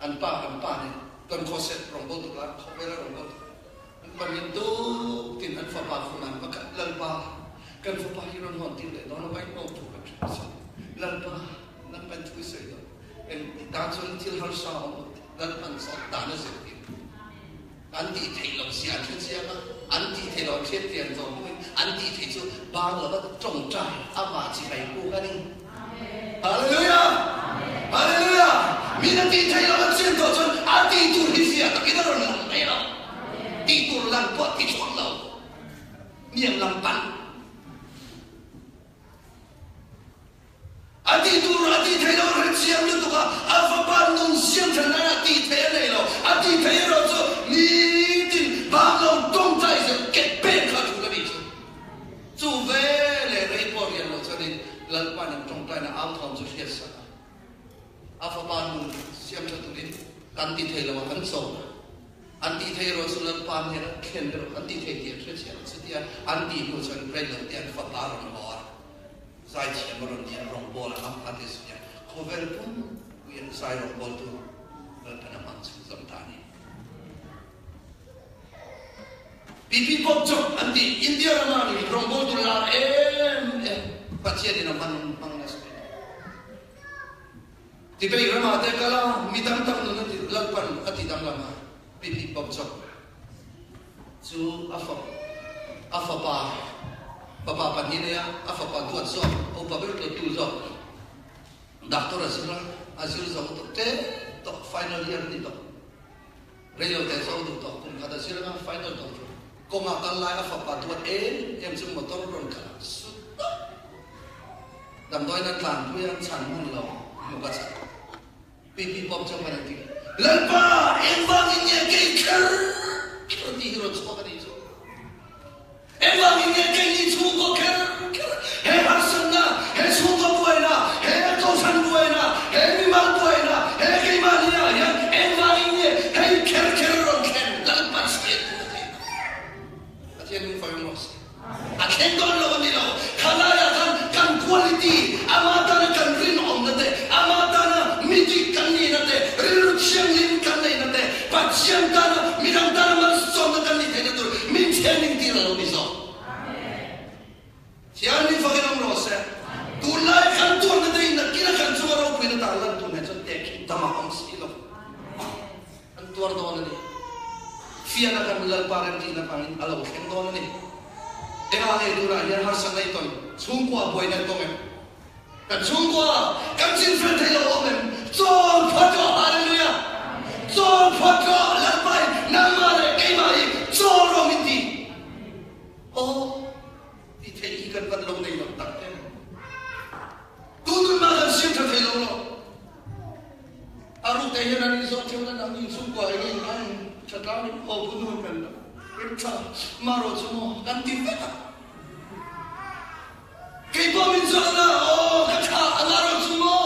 an pa an pa nen kan khawset rawngbawl tuk lai, khawvela rawngbawl tuk an panin tuk tin an fapa khum an va khat Lalpa kan fapa hi rawn hawn tir leh dawn a vaihlo thu kan hre nasa. Lalpa nang kan thu i sawi dawn eng ti tan chuan thil harsa a awm lo tih Lalpan chawlh dan a zirtir. An tih theih loh zia an hre chiang a, an tih theih loh an hriat pian zawng pawhin an tih theih chu bang lova tawngtai amah chibai puk a ni. Hallelujah! Hallelujah! Min a tih theih loh an chian tawh chuan a tih tur hi fiah takin a rawn lang mai lo. Tih tur lang pawh a ti chhuak lo. Miang lam pan. A tih tur a tih theih loh rin siam lutuk a, a fapa nun siam than nan a tih theih a nei lo. A tih theih erawh chu nitin bang lo tawngtai zel ket pek kha a tul a nih chu. Chu ve leh rei pawh rian loh chuanin Lalpa'n an tawngtaina au thawm chu hriat sak a, a fapa nun siam tha turin kan ti thei lo a, an chawm a. An tih theih erawh chu Lalpa hnena thlen erawh an tih theih tih an hre chiah lo. Chutia an tih hnu chuan rei lo te an fapa rawn haw a. Zaithiam a rawn ni a, rawngbawl a ngam a ti zui a, khawvel pumpuiin zai rawngbawltu Lalpan a hmang chhun zawm ta a ni. Pipi pawp chawp an ti, India rama rawngbawltu lar em em Pathianin a hman hmang nasa em em. Tibei rama te kal a, mi tam tak nun a ti Lalpan a ti danglam a, pipi pawp chawp. Chu a fap, a fapa, fapa pahnih nei a, a fapa duat zawk, a upa ber tu zawk, doctor a zir a, a zir zo tawh tep tawh, final year a ni tawh. Rei lo teh zo duh tawh, kum khat a zir anga final tawh chu kawnga kal lai a fapa duat em em chu motor rawn khalh a, sut tawp. Damdawiin an tlanpui a, an chhan hman lo, hnuk a chhan. Pipi pawp chuan kan inti, Lalpa, engvangin nge kei kher kher tih hi rawn chhuak a nih chu? Engvangin nge keini chhungkaw kher kher he harsatna, he chhungkaw buaina, he kohhran buaina, he mimal buaina, he keimahni ah hian engvangin nge hei kher kher rawn thlen? Lalpa chhiat tur a theih na. Pathian min fawih rawh se. A thleng dawn lo a ni lo. Khalaiah khan kan quality, ama tana kan rinawmna te, ama tana mi dik kan nihna te, rilru thianghlim kan neihna te, Pathian tana midang tana malsawmna kan nih theihna tur min training tir a lo ni zawk. Thian min fakin awm rawh se. Tunlai kan tuarna te in nakin a kan chunga ropuina tar lan tur nen chuan tehkhin tam a awm si lo. An tuar dawn a ni. Fiahna kan Lalpa remtihna vangin a lo thleng dawn a ni. Engah nge tunah hian harsatna i tawn? Chhungkua buaina an tawng em? Kan chhungkua kan chinfel thei lo awm em? Chawl phawt rawh! Hallelujah! Chawl phawt rawh! Lalpa in nangmah leh keimah hi chawl rawh min ti. Aw, ti theih hi kan van lo nei lo tak em? Tunun mah kan siam tha thei lo lo. A ruk te hian an inzawh theuh na nang in chhungkua eng in ai tha tlang in aw pu nu kan lo in tha marawh chu maw kan ti vek a. Kei pawh min zawh na aw ka tha a marawh chu maw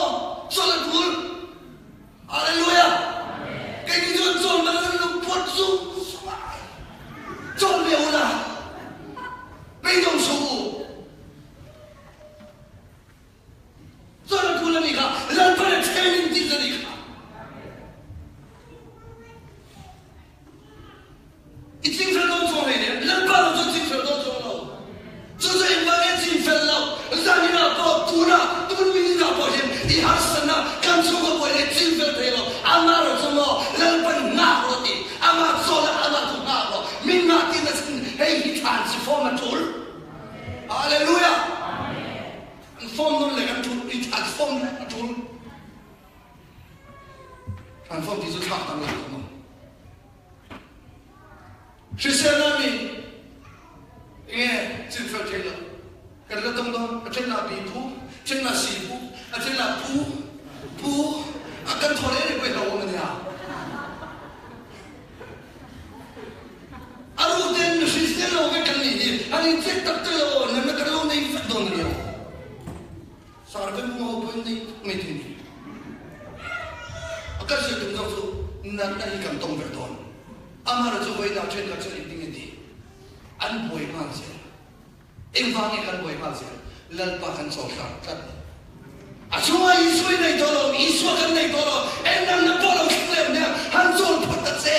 chawl a tul. Hallelujah. Kei ni chuan chawl man an lung phawt zung zung a. Chawl ve ula. Beidawng suh u. Chuan a phul a nih kha, Lalpan a training tir a nih kha. I chingfel dawn chuang hlei nen, Lalpa lo chuan chingfel dawn chuang lo. Chu chu engvang nge chingfel lo? Zaninah pawh, tunah, tun minute-ah pawh hian i harsatna kan chhungkaw pawh hian i chingfel thei lo. Amah rawh chu maw Lalpan nghak rawh ti, amah chawl a, amah chu nghak rawh. Min nghah tirna chhan hei hi thlan si form a tul. Hallelujah! An form nawn leh an tul, i transform leh a tul. Transform ti chu thlak danglam a awm. Hriselna mi enge chinfel thei lo. Kan la tawng dawn, a then lah bi phu, then lah si phu, a then lah phu, phu, a kan thaw reng reng pawh hi hlauhawm a nia. A ru ten hrisel lo vek kan nih hi han in check tak tak lo aw natna kan lo nei vek dawn a ni aw. Sar kan hmu ho pawhin nei vek mai thei ni. A kan sawi tum zawk chu natna hi kan tawng vek dawn. Amaherawhchu vawiinah thenkhat chuan engtin nge ti? An buai nghal zel. Engvang nge kan buai nghal zel? Lalpa kan chaw hram tlat ni. A chungah Isua i nei tawh lo, Isua kan nei tawh lo, eng dang na pawh lo thleng leh nia, han chawl phawt ta che.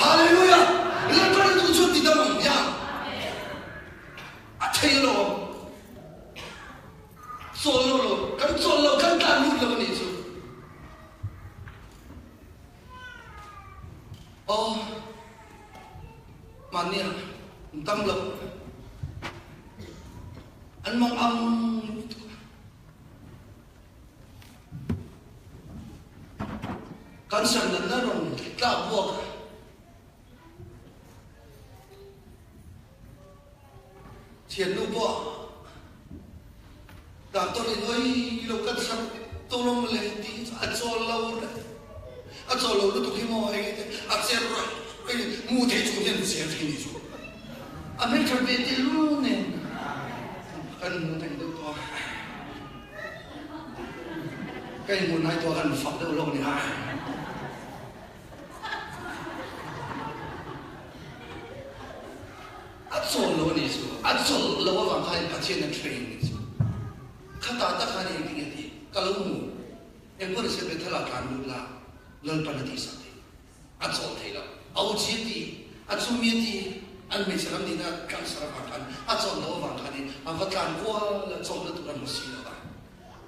Hallelujah! Lalpa na duh chuan ti dam ang nia. A thei alawm. Chawl lo lo, kan chawl lo, kan tlan lut lo a nih chu. Aw, mahnia dam lo an mang ang lutuk a. Cancer natna rawn tlak buak a. Thiannu pawh doctor in oi lo cancer tawlawm le tih chu a chawl lo reng. A chawl lo lutuk hi maw eng te a cher raih raih mu thei chung hian cher thei ni chu. A hmeltha ve te lu nen kan mu thei deuh tawh a. Ka inhmuh hnai tawh a kan fak deuh lawk ni ha. A chawl lo a nih chu. A chawlh loh avang khan Pathian a train nih chu. Khatah tak khan engtin nge tih ka lo hmu. Engpawh nise Bethel ah tlan lut la, Lalpan a tihsak thei. A chawlh thei lo. A u chi a ti, a chumi a ti, an hmeichhe ram nihna cancer avang khan a chawlh loh avang khanin a va tlan kual a, chawlhna tur a hmu si lo va.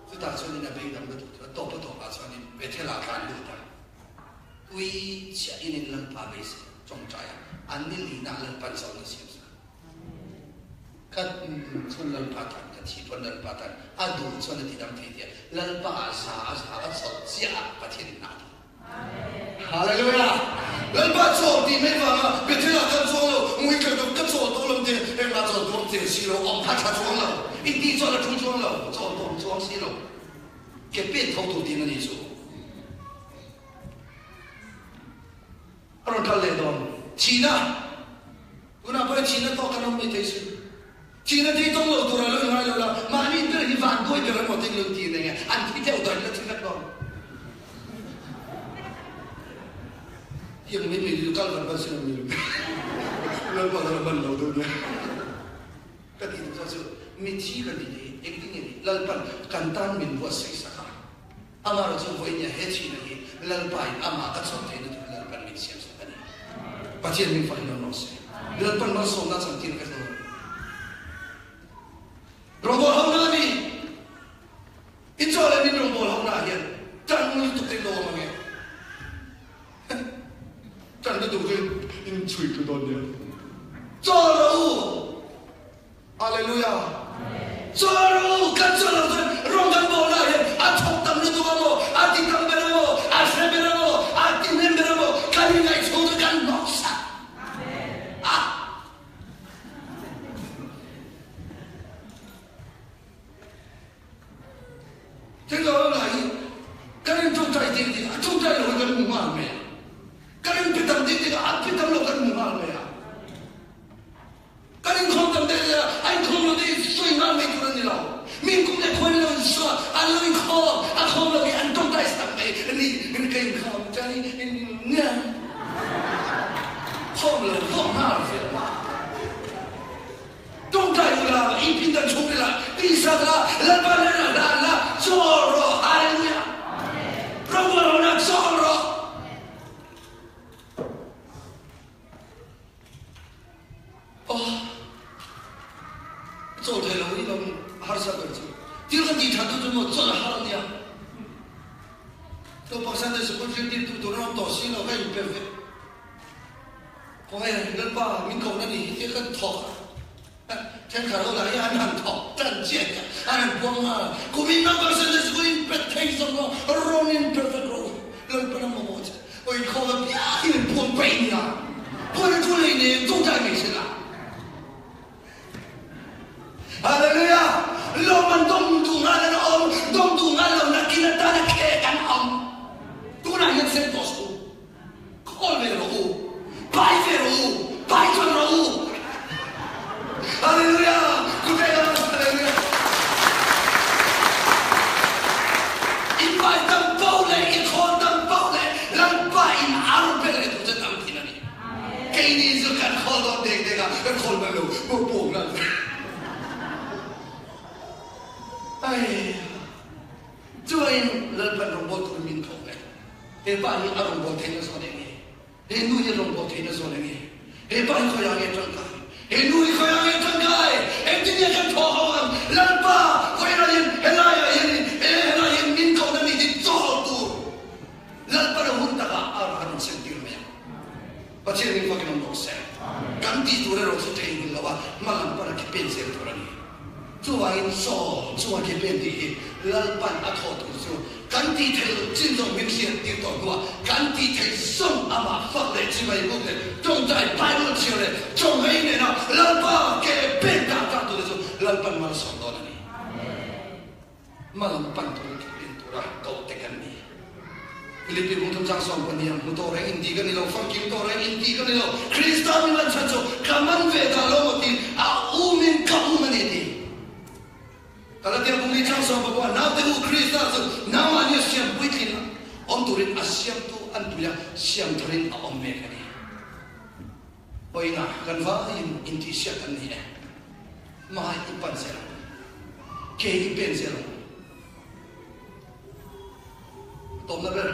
Chutah chuanin a beidamna tur chu a tawp a tawpah chuanin Bethel ah tlan lut a. Tui chiah in in Lalpa beisei tawngtai a, an ni lina Lalpan zawhna siam sa. Ka chun Lalpa tan, ka thi pawn Lalpa tan, a duh chuan a ti dam thei tia Lalpa ah za a za a chawlh chiah ah Pathian in hna a thawk. Hallelujah! Lalpa chawl tih mai vanga Bethel ah kan chuang lo, ngui kher deuh ka chawl tawh lo te, engmah chawl tuam chiang si lo, awm tha tha chuang lo, in tih chuan a thu chuang lo, chawl tuam chuang si lo, ke pen tho tur tin a ni chu. A rawn kal leh dawn. Thihna, Tunah pawh thihna tawk kan awm mai thei sin. Thihna thei tawng lo tur a lo ingai lo la, mahni ber hi van duai ber emaw tin lo ti eng nge, an thi deuh dawn la thi vek dawn. Tiang mai mai chu kal van van sin ang mi Lalpa kha la ban lo deuh nia. Ka ti duh chuan chu mithi kan tih te hi engtin nge ni Lalpan kan tan min buatsaih sak a. Amaherawh chu vawinia he thihna hi Lalpa in amah ka chawm theihna tur Lalpan min siam sak a ni. Pathian min fak in awm rawh se. Lalpan malsawmna changtir vek lo. Rawngbawl ho na mi in chaw leh min rawngbawl ho na hian tan lutuk in lo awm ange. Tan lutuk chu in chhui tu dawn nia. Chaw rawh u. Hallelujah! Chawl rawh u, kan chawl lo chuan rawng kan bawh lai hian a thawk tam lutuk a maw, a ti tam ber a maw, a hre ber a maw, a ti hnem ber a maw, kan inngaihchhung chu kan hnawksak a. Thil lo awm lai hi kan in tawngtai ding ding a, tawngtai lo hi kan hmu nghal mai a. Kan in pe tam ding ding a, an pe tam lo kan hmu nghal mai a. Kan inkhawm tam deuh deuh a, a inkhawm lo te hi sawi nghal mai tur a ni lo. Mi inkum leh khawi lo insaw a, an lo inkhawm, a khawm lo hi an tawngtai sak mai a ni. Ka inkhawm chuan i nia khawm lo vawk nghal fel a. Tawngtai u la, i pindan chhung ila, tihsak la, Lalpa hnenah hlan la, chawl rawh, Hallelujah! Rawngbawlho na chawl rawh. Aw, chawl thei lo hi lawm harsa ber chu. Thil kan tih that duh chu maw chawlh a har a nia. Naupang Sunday Sikul zirtirtu tur an awm tawh si lo, ka inpe ve. Khawngaih Lalpa min kohna ni hi te kan thawk a, thenkhat ho lah hi an han thawk tan chiah hian an han puang nghal a, kumin naupang Sunday Sikul inpe thei zawk lo, rawn inpe vek rawh u, Lalpa ram mamawh che. Aw inkhawm apiangin an puang paih nia, puan a tul hleinem, tawngtai mai se la. Hallelujah! Lawm an dawm duh nghal an awm, dawm duh nghal lo nakin atana khek an awm. Tunah hian sem tawh suh u, khawl ve rawh u, pai ve rawh u, pai chuan rawh u. Hallelujah! Khawvel a Hallelujah! I pai tam poh leh i khawl tam poh leh Lalpa in a rawn pe leh tur che tam thin a ni. Keini chu kan khawl dawn dek dek a, kan khawl hman lo, pawh pawh nghal vek. Ai, chuain Lalpan rawngbâwl turin min thawk leh. He pa hi a rawngbâwl theihna zawn eng nge? He nu hi rawngbâwl theihna zawn eng nge? He pa hi khawiah nge tangkai? He nu hi khawiah nge tangkai? Engtin nge kan thawh ho ang? Lalpa, khawiah hian helaiah hianin, he helaiah hian min kohna ni hi chawl tur Lalpa lo hun takah a rawn sentir mai ang. Pathian min fakin awm rawh se. Kan tih tur erawh chu theihnghilh lo a, hma lam pana ke pen zel tur a ni. Chuvangin Saul chunga ke pen tih hi Lalpan a thawh tur chu kan tih theih loh chin zawng min hriat tir tawh hnuah kan tih theih zawng amah fak leh chibai buk leh tawngtai Bible chhiar leh chawnghei nena Lalpa ke pen tak tak tur te chu Lalpan malsawm dawn a ni. Hma lam pan turin ke pen tura koh te kan ni. Philippi hmung thumchang sawm pahnih ang hmu tawh reng inti ka ni lo, famkim tawh reng inti ka ni lo, Krista min man chhan chu ka man ve dah lo maw tiin a umin ka um a ni ti. Galatia bung ni chang 14 naute u Krista chu nangmah nia siam puitlin awm turin a siamtu an puia siam tharin a awm mek a ni. Pawina kan vaiin intihsiak kan ni e. Hmai i pan zel ang u. Ke i pen zel ang u. Tawmna ber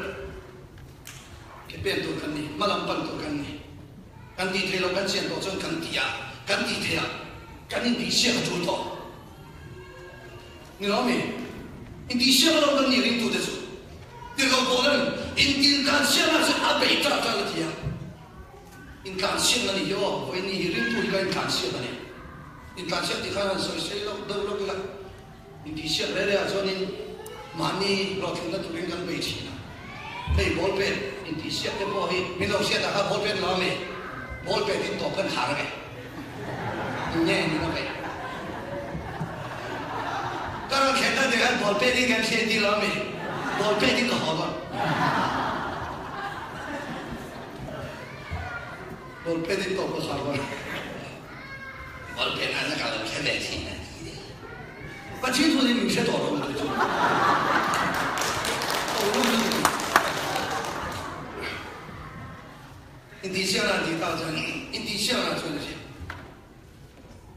ke pen tur kan ni, hma lam pan tur kan ni. Kan tih theih loh kan chian tawh chuan kan tih a, kan tih theih a, kan intihsiak a tul tawh. Ni lo mi? Intihsiak alawm kan nih ringtute chu. Tirhkoh Paula'n intintansiakna chu a bei ṭah ṭah la ti a. Intlansiakna ni hi aw, vawiin hi ringtu hi ka intlansiak a ni. Intlansiak tih khan han sawi sei loh deuh lawk ila, intihsiak reh reh ah chuanin mahni hlawhtlinna turin kan bei thin a. Hei ball pen intihsiak te pawh hi min lo hriat ah kha ball pen lo a mi? Ball pen in tawp kan har ange. Nge ni na ve? Ka rawn thlen na te khan ball pen in kan thlen ti lo a mi? Ball pen in ka haw dawn. Ball pen in tawp ka khar dawn. Ball pen an ka lo thlen ve thin a ti deuh. Pathian chuan in min hre tawh lo ang chu. Intihsiakna an tih tak chuan intihsiakna chuan a hria.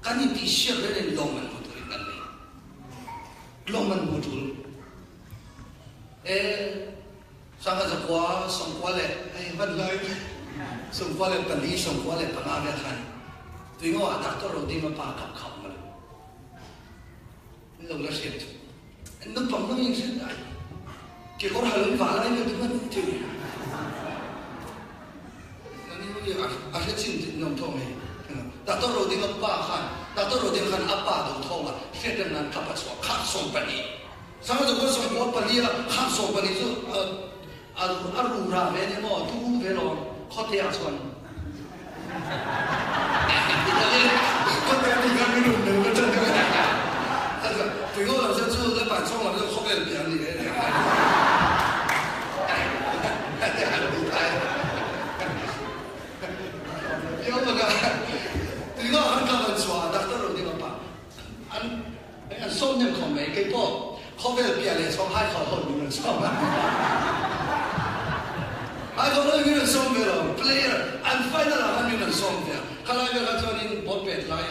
Kan intihsiak reng in lawm an hmu turin kan nei. Lawm an hmu tul. E Sangha zakua sawmkua leh hei hman lai 94 95 vel khan tuingo ah doctor lo ding a pa kap khauh ma lo. An lo la hriat chu. An naupang nang in hriat dai. Kekawr hal an vah lai vel chu an thil. Nani hi a hre chin nuam thawk mai. Doctor lo ding a pa khan. Doctor Rodin khan a pa duhthawng a hriat reng nan cup a chhuah khak 12. Sangha zakua 94 a khak 12 chu a a ru ra ve ni maw tu ve lawm khawte ah chuan khawte a tih khan min rawn neu ka ṭan deuh a tui ngaw lo chuan chu lalpa chhawng lam chu khawvel piah a ni ve Tui ngaw han ka van chhuah a doctor lo ding a pa an An sawm nem khawm mai. Kei pawh khawvel piah leh chhawng haikhawl ho min rawn sawm a. Haikhawl ho min rawn sawm ve lo. Player an final ah khan min rawn sawm ve a. Khalai vel kha chuanin ball pet lai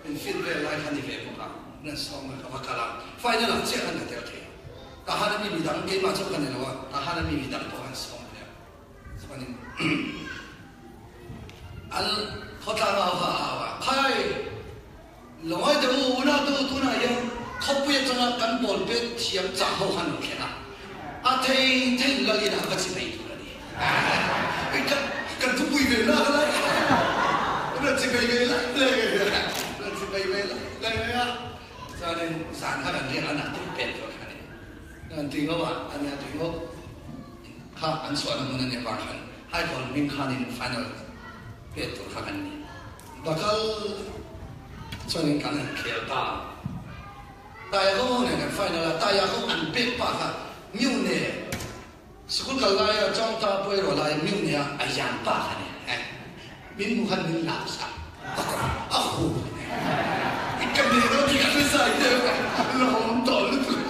in fit vel lai kha ni ve bawk a. Min rawn sawm a, ka va kal a. Final ah chiah khan ka tel thei a. Tahan a mi midang, keimah chu ka ni lo a, Tahan a mi midang pawh an sawm ve a. Chuanin an khawtlang au kha a au a, Khai! Lungawi deuh u, unau te u, tunah hian khawpui atanga kan ball pet thiam chah ho khan an thleng a, a thei thei lal inah va chi mai tur a ni. Kan thupui ve lak a lai a, chi mai ve lai lai a, chi mai ve lai lai a, chuanin zan kha kan riak a, nak tum pet tur kha a ni. An tui ngauh a, a nia tui ngauh kha an chhuahna hmun a nih avang khan Haikawn hming khanin final pet tur kha kan ni. Bakal chuanin kan han khel ta. Taia ho nen kan final a, Taia ho an pek pah kha Mune sikul kal laia Chawngta Puairaw laia Mune a a yan pa kha ni eh min hmu khan min lak sak a hu ka ne lo ti ka hre sai te lawm tawh lutuk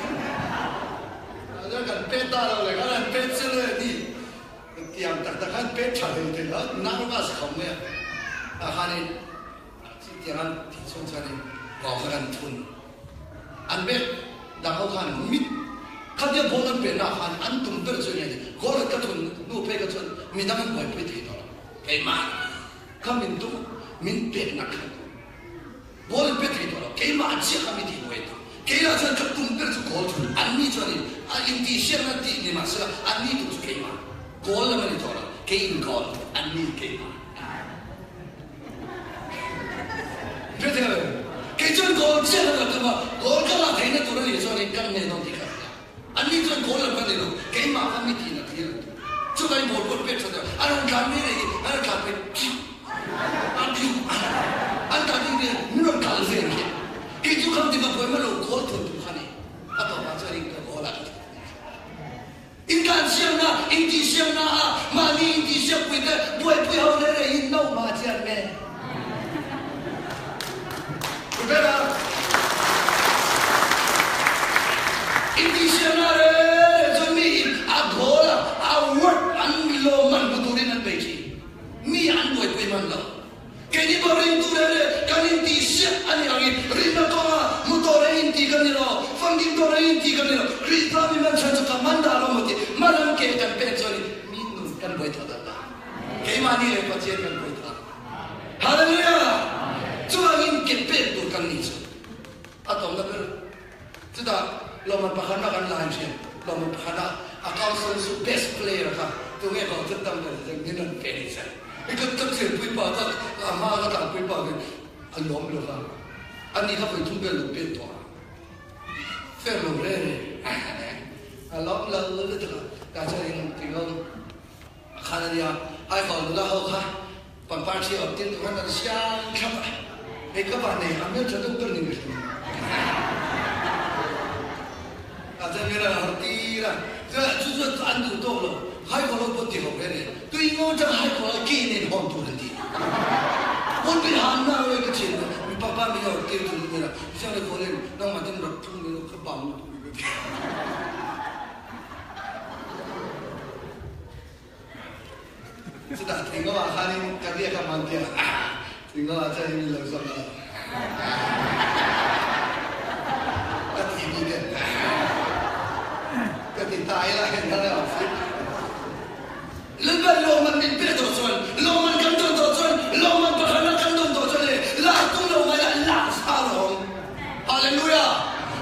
kan pet ta lo le kan han pet chu le ni Tiang taktak khan pek tha hlei thei lo, nervous kho mai a. Tah khanin chutiang an tih chhung chuanin kawng kha kan thun. An bek dang ho khan mit khatia ball an pehna ah khan an tum ber chu enge ni, goal ka thun hnu phei kha chuan midang an buaipui thei tawh lo. Keimah kha min tum min pekna kha Goal an pe thei tawh lo, keimah an chiah kha mi tih buai ta. Keilah chuan ka tum ber chu goal thun, anni chuanin a intihsiakna tih ni mahsela anni tum chu keimah. Goal lam a ni tawh lo, keiin goal, anni keimah. Hre thei lo, kei chuan goal chiah kha ka tum a, goal ka lah theihna tur a nih chuanin kan hneh dawn tih ka hria. Anni chuan goal lam ka ni lo, keimah kha mi tihna thil an tum. Chuvangin ball pawh an pek tha deuh, a rawn tlan mai reng i, a rawn tlan mai phiu, an phiu, an tlan ding vel, min rawn kal vel khi. Kei chu kham ti ka buai ma lo, goal thun tur kha ni. A tawpah chuan in ka goal ah ka thun a ni. Intlansiamna, intihsiamna ah mahni intihsiakpui te buaipui ho reng reng in no mah chian me. Intihsiamna reng reng chuan mi in a goal a, a word an lawm man hmu turin an bei thin. Mi an buaipui man lo. Keini pawh ringtu reng reng kan intihsiak a ni angin rinna kawnga hmu tawh reng intih kan ni lo, famkim tawh reng intih kan ni lo. Krista mi man chhan chu ka man dah lo maw tih hmalam ke kan pek chuanin mi nun kan buai tawh dah dah. Keimahni leh Pathian kan buai tawh. Hallelujah! Chuvangin ke pek tur kan nih chu a tawmna ber. Chutah lawmman pakhatna kan la in hriat. Lawmman pakhatna a council chu best player kha tunge kawng chu tam ber chu min rawn pe ni se. I ka ka thilpui pa kha a hma ka tlangpui pa khi a lawm lo va, ani kha vawi thum vel lo pek tawh a, fair lo re re a lawm lo lutuk a, tah chuan in ti ngawm a khan a nia, ai khaw nula ho kha pangpar thi awm tin tur khan an siam thlap a, hei ka van nei a hmeltha deuh ber ni ka hria. Tah chuan min rawn harh tir a, chu chu an duh tawk lo, haikaw lo pawh ti ho ve nia. Tui ngaw chang haikaw a ke nen hawn tur an ti. Hawn pin han na lo ka thian a, mi papa min harh tir tur an nia, siang le khaw len nangmah ten rak thung min ka bang lutuk ka ti. Chutah thei ngawah khanin ka riak a man tia, thei ngawah chuan min lo zawng a. Ka ti bik e. Ka ti ta ila hen hal e awm si. Lalpan lawmman min pek tawh chuan, lawmman kan dawn tawh chuan, lawmman pakhatna kan dawn tawh chuan le lak tum lo mai la lak sa lawm. Hallelujah!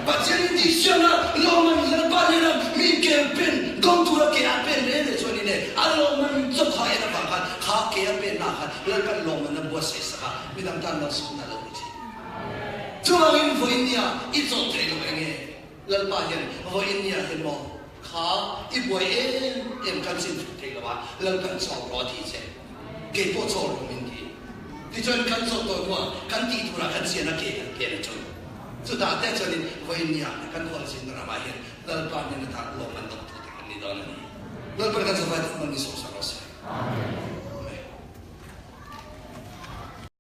Pathian in tihsiamna lawmman Lalpa hnena mi ke pen dawng tura ke a pen reng reng chuan in e a lawmman chawp kha en avang khan kha ke a penna khan Lalpan lawmman a buatsaih sak a, midang tan malsawmna a lo ni thin. Chuvangin vawiin nia i chawlh theih loh eng nge? Lalpa hian vawiin nia hian maw kha i buai em em kan chin fek thei lo a, Lalpan chawl rawh a ti che. Kei pawh chawl rawh min ti. Tichuan kan chawlh tawh hnuah kan tih turah kan chian a ke kan pen a chawlh. Chutah te chuanin vawiin nia kan khualzin ramah hian Lalpa hnena dah lawm an dawk tu te kan ni dawn a ni. Lalpan kan zavai tak man ni sawh sak rawh se. Amen.